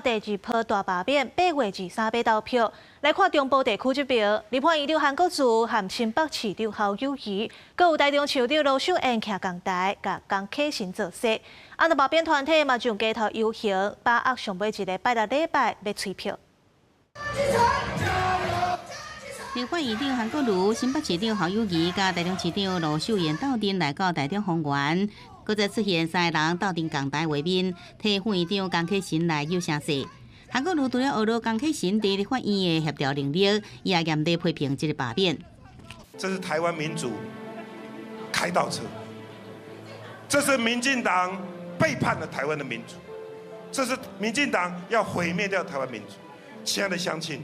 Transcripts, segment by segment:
第二波大罷免，8月23欲投票。來看中部地區這邊，立法院長韓國瑜和新北市長侯友宜，閣有台中市長盧秀燕徛仝台，共江啟臣造勢。啊，罷免團體嘛上街頭遊行，把握上尾一个拜六禮拜欲催票。立法院長韓國瑜、新北市長侯友宜佮台中市長盧秀燕鬥陣來到台中豐原，閣再出現三个人鬥陣仝台畫面，替副院長江啟臣來有聲勢。韓國瑜除了呵咾江啟臣佇立法院的協調能力，伊也嚴厲批評這个罷免。這是台灣民主開倒車，這是民進黨背叛了台灣的民主，這是民進黨要毀滅掉台灣民主。親愛的鄉親，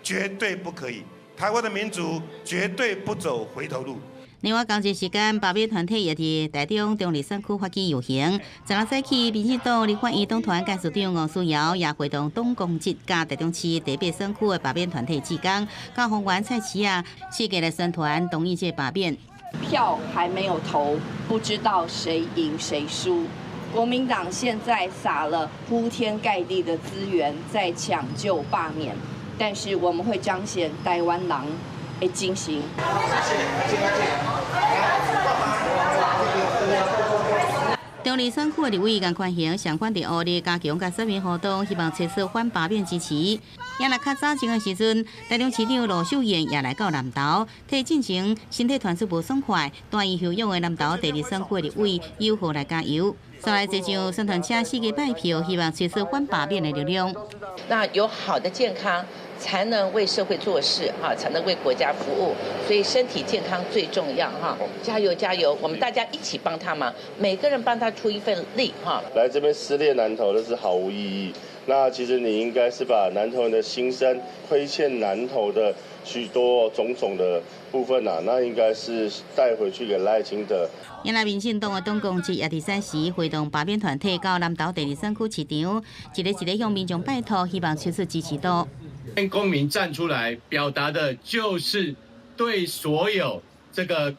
絕對不可以！台灣的民主絕對不走回頭路。另外，仝一時間，罷免團體也佇台中中壢選區發起遊行。昨昏早起，民進黨立法院黨團幹事長吳思瑤也會同黨公職佮台中市第八選區的罷免團體志工，到豐原菜市仔，四界來宣傳同意這罷免。票還沒有投，不知道誰贏誰輸。國民黨現在撒了鋪天蓋地的資源在搶救罷免，但是我們會彰顯台灣人的精神。中壢選區的立委江寬雄相關佇烏日加強佮選民活動，希望爭取反罷免支持。也若較早前的時陣，台中市長盧秀燕也來到南投，替進前身體傳出無爽快、住院休養的南投第二選區的立委友好來加油。再來坐上宣傳車四界拜票，希望催促反罷免的力量。那有好的健康，才能為社會做事，哈，才能為國家服務。所以身體健康最重要，哈！加油加油，我們大家一起幫他忙，每個人幫他出一份力，哈。來這邊撕裂南投，那是毫無意義。那其實你應該是把南投人的心聲，虧欠南投的許多種種的部分啊，那應該是帶回去給賴清德。原來民進黨的黨公職也佇三時會同罷免團體到南投第二選區市場，一个一个向民眾拜託，希望催促支持度。公民站出來表達的，就是對所有這個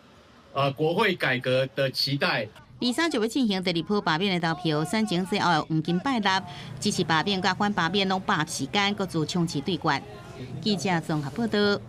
國會改革的期待。 23就欲進行第二波罷免的投票，選前最後黃金拜六，支持罷免佮反罷免攏把時間，閣做衝刺對決。記者綜合報導。